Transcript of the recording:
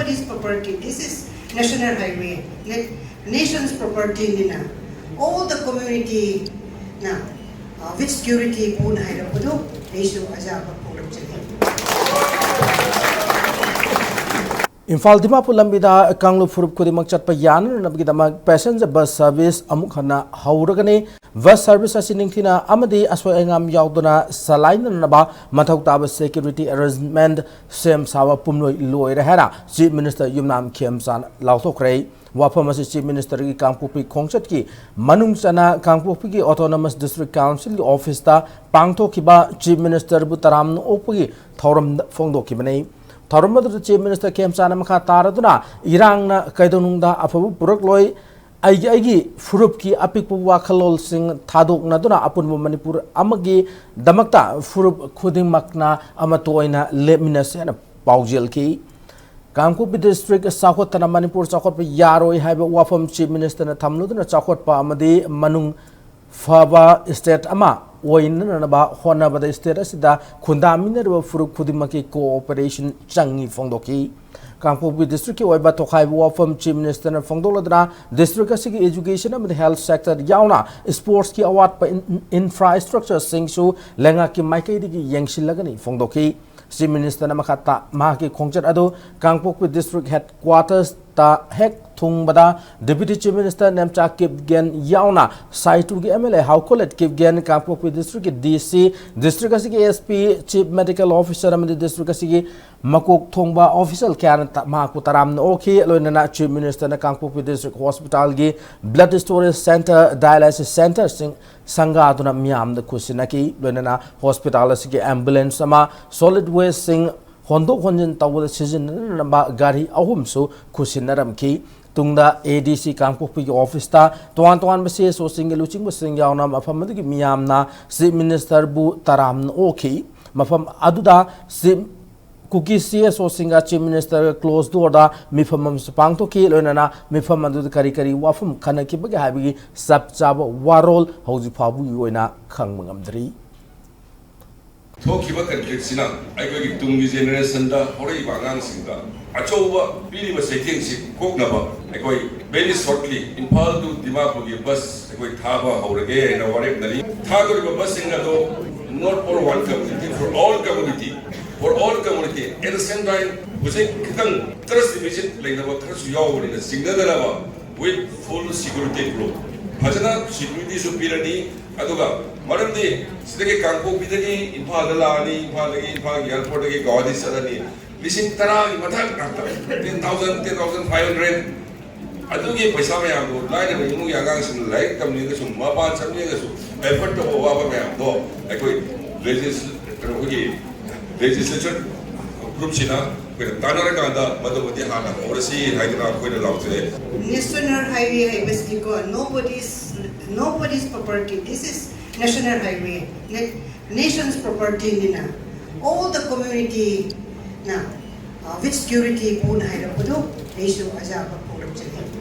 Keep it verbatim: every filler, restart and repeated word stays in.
This property, this is national highway, na- nation's property ꯅꯤꯅ, all the community ꯅ, uh, with security ꯄꯨꯅ ꯍꯥꯏꯔꯛꯄꯗꯨ ꯑꯩꯁꯨ ꯑꯖꯥꯕ ꯐꯣꯡꯗꯣꯛꯆꯔꯤ꯫ ꯏꯝꯐꯥꯜ ꯗꯤꯃꯥꯄꯨꯔ ꯂꯝꯕꯤꯗ ꯀꯥꯡꯂꯨꯞ ꯐꯨꯔꯨꯞ ꯈꯨꯗꯤꯡꯃꯛ ꯆꯠꯄ ꯌꯥꯅꯅꯕꯒꯤꯗꯃꯛ passenger bus service ꯑꯃꯨꯛ ꯍꯟꯅ ꯍꯧꯔꯒꯅꯤ꯫ Bus service ꯑꯁꯤ ꯅꯤꯡꯊꯤꯅ ꯑꯃꯗꯤ ꯑꯁꯣꯏ ꯑꯉꯥꯝ ꯌꯥꯎꯗꯅ ꯆꯂꯥꯏꯅꯅꯕ ꯃꯊꯧ ꯇꯥꯕ security arrangement ꯁꯦꯝ ꯁꯥꯕ ꯄꯨꯝꯂꯣꯏ ꯂꯣꯏꯔꯦ ꯍꯥꯏꯅ Chief Minister ꯌꯨꯝꯅꯥꯝ ꯈꯦꯝꯆꯥꯟ ꯂꯥꯎꯊꯣꯛꯈ꯭ꯔꯦ꯫ ꯋꯥꯐꯝ ꯑꯁꯤ Chief Ministerꯒꯤ ꯀꯥꯡꯄꯣꯛꯄꯤ ꯈꯣꯡꯆꯠꯀꯤ ꯃꯅꯨꯡ ꯆꯟꯅ ꯀꯥꯡꯄꯣꯛꯄꯤꯒꯤ Autonomous District Councilꯒꯤ officeꯇ ꯄꯥꯡꯊꯣꯛꯈꯤꯕ Chief Ministerꯕꯨ ꯇꯔꯥꯝꯅ ꯑꯣꯛꯄꯒꯤ ꯊꯧꯔꯝꯗ ꯐꯣꯡꯗꯣꯛꯈꯤꯕꯅꯤ꯫ ꯊꯧꯔꯝ ꯑꯗꯨꯗ Chief Minister ꯈꯦꯝꯆꯥꯟꯅ ꯃꯈꯥ ꯇꯥꯔꯗꯨꯅ, "ꯏꯔꯥꯡꯅ ꯀꯩꯗꯧꯅꯨꯡꯗ ꯑꯐꯕ ꯄꯨꯔꯛꯂꯣꯏ, ꯑꯩꯒꯤ ꯑꯩꯒꯤ ꯐꯨꯔꯨꯞꯀꯤ ꯑꯄꯤꯛꯄ ꯋꯥꯈꯜꯂꯣꯟꯁꯤꯡ ꯊꯥꯗꯣꯛꯅꯗꯨꯅ ꯑꯄꯨꯟꯕ ꯃꯅꯤꯄꯨꯔ ꯑꯃꯒꯤꯗꯃꯛꯇ ꯐꯨꯔꯨꯞ ꯈꯨꯗꯤꯡꯃꯛꯅ ꯑꯃꯠꯇ ꯑꯣꯏꯅ ꯂꯦꯞꯃꯤꯟꯅꯁꯦ" ꯍꯥꯏꯅ ꯄꯥꯎꯖꯦꯜꯈꯤ꯫ ꯀꯥꯡꯄꯣꯛꯄꯤ district ꯆꯥꯎꯈꯠꯇꯅ ꯃꯅꯤꯄꯨꯔ ꯆꯥꯎꯈꯠꯄ ꯌꯥꯔꯣꯏ ꯍꯥꯏꯕ ꯋꯥꯐꯝ Chief Ministerꯅ ꯊꯝꯂꯗꯨꯅ, ꯆꯥꯎꯈꯠꯄ ꯑꯃꯗꯤ ꯃꯅꯨꯡ ꯐꯕ state ꯑꯃ ꯑꯣꯏꯅꯅꯕ ꯍꯣꯠꯅꯕꯗ state ꯑꯁꯤꯗ ꯈꯨꯟꯗꯥꯃꯤꯟꯅꯔꯤꯕ ꯐꯨꯔꯨꯞ ꯈꯨꯗꯤꯡꯃꯛꯀꯤ cooperation ꯆꯪꯏ ꯐꯣꯡꯗꯣꯛꯈꯤ꯫ ꯀꯥꯡꯄꯣꯛꯄꯤ districtꯀꯤ ꯑꯣꯏꯕ ꯇꯣꯈꯥꯏꯕ ꯋꯥꯐꯝ Chief Ministerꯅ ꯐꯣꯡꯗꯣꯛꯂꯗꯨꯅ, district ꯑꯁꯤꯒꯤ education ꯑꯃꯗꯤ health sector ꯌꯥꯎꯅ sportsꯀꯤ ꯑꯋꯥꯠꯄ in- infrastructureꯁꯤꯡꯁꯨ ꯂꯩꯉꯥꯛꯀꯤ ꯃꯥꯏꯀꯩꯗꯒꯤ ꯌꯦꯡꯁꯤꯜꯂꯒꯅꯤ ꯐꯣꯡꯗꯣꯛꯈꯤ꯫ Chief Ministerꯅ ꯃꯈꯥ ꯇꯥ ꯃꯍꯥꯛꯀꯤ ꯈꯣꯡꯆꯠ ꯑꯗꯨ ꯀꯥꯡꯄꯣꯛꯄꯤ district headquartersꯇ ꯍꯦꯛ ꯊꯨꯡꯕꯗ, Deputy Chief Minister Nemcha Kipgen ꯌꯥꯎꯅ ꯁꯥꯏꯇꯨꯒꯤ MLA ꯍꯥꯎꯈꯣꯂꯦꯠ ꯀꯤꯞꯒꯦꯟ, ꯀꯥꯡꯄꯣꯛꯄꯤ districtꯀꯤ DC, district ꯑꯁꯤꯒꯤ SP, Chief Medical Officer ꯑꯃꯗꯤ district ꯑꯁꯤꯒꯤ ꯃꯀꯣꯛ ꯊꯣꯡꯕ official ꯀꯌꯥꯅ ꯇ- ꯃꯍꯥꯛꯄꯨ ꯇꯔꯥꯝꯅ ꯑꯣꯛꯈꯤ꯫ ꯂꯣꯏꯅꯅ Chief Ministerꯅ ꯀꯥꯡꯄꯣꯛꯄꯤ district hospitalꯒꯤ blood storage centre, dialysis centreꯁꯤꯡ ꯁꯪꯒꯥꯗꯨꯅ ꯃꯤꯌꯥꯝꯗ ꯈꯨꯠꯁꯤꯟꯅꯈꯤ꯫ ꯂꯣꯏꯅꯅ hospital ꯑꯁꯤꯒꯤ ambulance ꯑꯃ, solid wasteꯁꯤꯡ ꯍꯣꯟꯗꯣꯛ ꯍꯣꯟꯖꯤꯟ ꯇꯧꯕꯗ ꯁꯤꯖꯤꯟꯅꯅꯕ ꯒꯥꯔꯤ ꯑꯍꯨꯝꯁꯨ ꯈꯨꯠꯁꯤꯟꯅꯔꯝꯈꯤ꯫ ꯇꯨꯡꯗ ADC ꯀꯥꯡꯄꯣꯛꯄꯤꯒꯤ officeꯇ ꯇꯣꯉꯥꯟ ꯇꯣꯉꯥꯟꯕ CSOꯁꯤꯡꯒꯤ ꯂꯨꯆꯤꯡꯕꯁꯤꯡ ꯌꯥꯎꯅ ꯃꯐꯝ ꯑꯗꯨꯒꯤ ꯃꯤꯌꯥꯝꯅ Chief Ministerꯕꯨ ꯇꯔꯥꯝꯅ ꯑꯣꯛꯈꯤ꯫ ꯃꯐꯝ ꯑꯗꯨꯗ Chief ꯀꯨꯀꯤ CSOꯁꯤꯡꯒ Chief Ministerꯒ closed doorꯗ ꯃꯤꯐꯝ ꯑꯃꯁꯨ ꯄꯥꯡꯊꯣꯛꯈꯤ꯫ ꯂꯣꯏꯅꯅ ꯃꯤꯐꯝ ꯑꯗꯨꯗ ꯀꯔꯤ ꯀꯔꯤ ꯋꯥꯐꯝ ꯈꯟꯅꯈꯤꯕꯒꯦ ꯍꯥꯏꯕꯒꯤ ꯆꯞ ꯆꯥꯕ ꯋꯥꯔꯣꯜ ꯍꯧꯖꯤꯛ ꯐꯥꯎꯕꯒꯤ ꯑꯣꯏꯅ ꯈꯪꯕ ꯉꯝꯗ꯭ꯔꯤ꯫ ꯊꯣꯛꯈꯤꯕ ꯀꯟꯐ꯭ꯂꯤꯛꯁꯤꯅ ꯑꯩꯈꯣꯏꯒꯤ ꯇꯨꯡꯒꯤ ꯖꯦꯅꯦꯔꯦꯁꯟꯗ, ꯍꯧꯔꯛꯏꯕ ꯑꯉꯥꯡꯁꯤꯡꯗ ꯑꯆꯧꯕ ꯄꯤꯔꯤꯕ ꯆꯩꯊꯦꯡꯁꯤ ꯀꯣꯛꯅꯕ ꯑꯩꯈꯣꯏ very shortly Imphal to ꯗꯤꯃꯥꯄꯨꯔꯒꯤ ꯕꯁ ꯑꯩꯈꯣꯏ ꯊꯥꯕ ꯍꯧꯔꯒꯦ ꯍꯥꯏꯅ ꯋꯥꯔꯦꯞꯅꯔꯤ꯫ ꯊꯥꯗꯣꯔꯤꯕ ꯕꯁꯁꯤꯡ ꯑꯗꯣ not for one community, for all community, for all community at the same time ꯍꯧꯖꯤꯛ ꯈꯤꯇꯪ ꯇ꯭ꯔꯁ ꯗꯤꯐꯤꯁꯤꯠ ꯂꯩꯅꯕ ꯈꯔꯁꯨ ꯌꯥꯎꯕꯅꯤꯅ ꯆꯤꯡꯅꯗꯅꯕ with full security proof ꯐꯖꯅ ꯁꯦꯀ꯭ꯌꯨꯔꯤꯇꯤꯁꯨ ꯄꯤꯔꯅꯤ꯫ ꯑꯗꯨꯒ ꯃꯔꯝꯗꯤ ꯁꯤꯗꯒꯤ ꯀꯥꯡꯄꯣꯛꯄꯤꯗꯒꯤ ꯏꯝꯐꯥꯜꯗ ꯂꯥꯛꯑꯅꯤ, ꯏꯝꯐꯥꯜꯗꯒꯤ, ꯏꯝꯐꯥꯜꯒꯤ ꯑꯦꯌꯥꯔꯄꯣꯔꯠꯇꯒꯤ ꯒꯧꯍꯥꯇꯤ ꯆꯠꯂꯅꯤ, ꯂꯤꯁꯤꯡ ꯇꯔꯥꯒꯤ ꯃꯊꯛ ꯉꯥꯛꯇ, ten thousand, ten thousand five hundred꯫ ꯑꯗꯨꯒꯤ ꯄꯩꯁꯥ ꯃꯌꯥꯝꯗꯣ ꯂꯥꯏꯔꯕ ꯏꯃꯨꯡꯒꯤ ꯑꯉꯥꯡꯁꯤꯡꯅ ꯂꯥꯏꯔꯤꯛ ꯇꯝꯅꯤꯡꯉꯒꯁꯨ, ꯃꯄꯥꯟ ꯆꯠꯅꯤꯡꯉꯒꯁꯨ ꯑꯦꯐꯣꯔꯠ ꯇꯧꯕ ꯋꯥꯕ ꯃꯌꯥꯝꯗꯣ ꯑꯩꯈꯣꯏ ꯂꯦꯖꯤꯁ-, ꯀꯩꯅꯣ, ꯑꯩꯈꯣꯏꯒꯤ ꯂꯦꯖꯤꯁꯂꯦꯆꯔ ꯒ꯭ꯔꯨꯞꯁꯤꯅ ꯑꯩꯈꯣꯏꯅ ꯇꯥꯟꯅꯔꯀꯥꯟꯗ ꯃꯗꯨꯃꯗꯤ ꯍꯥꯟꯅ ꯍꯧꯔꯁꯤ ꯍꯥꯏꯗꯅ ꯑꯩꯈꯣꯏꯅ ꯂꯥꯎꯊꯣꯛꯑꯦ꯫ National highway ꯍꯥꯏꯕꯁꯤꯗꯤꯀꯣ, nobody's, nobody's property, this is national highway, nation's property ꯅꯤꯅ, all the community ꯅ, uh, with security ꯄꯨꯅ ꯍꯥꯏꯔꯛꯄꯗꯨ ꯑꯩꯁꯨ ꯑꯖꯥꯕ ꯐꯣꯡꯗꯣꯛꯆꯔꯤ꯫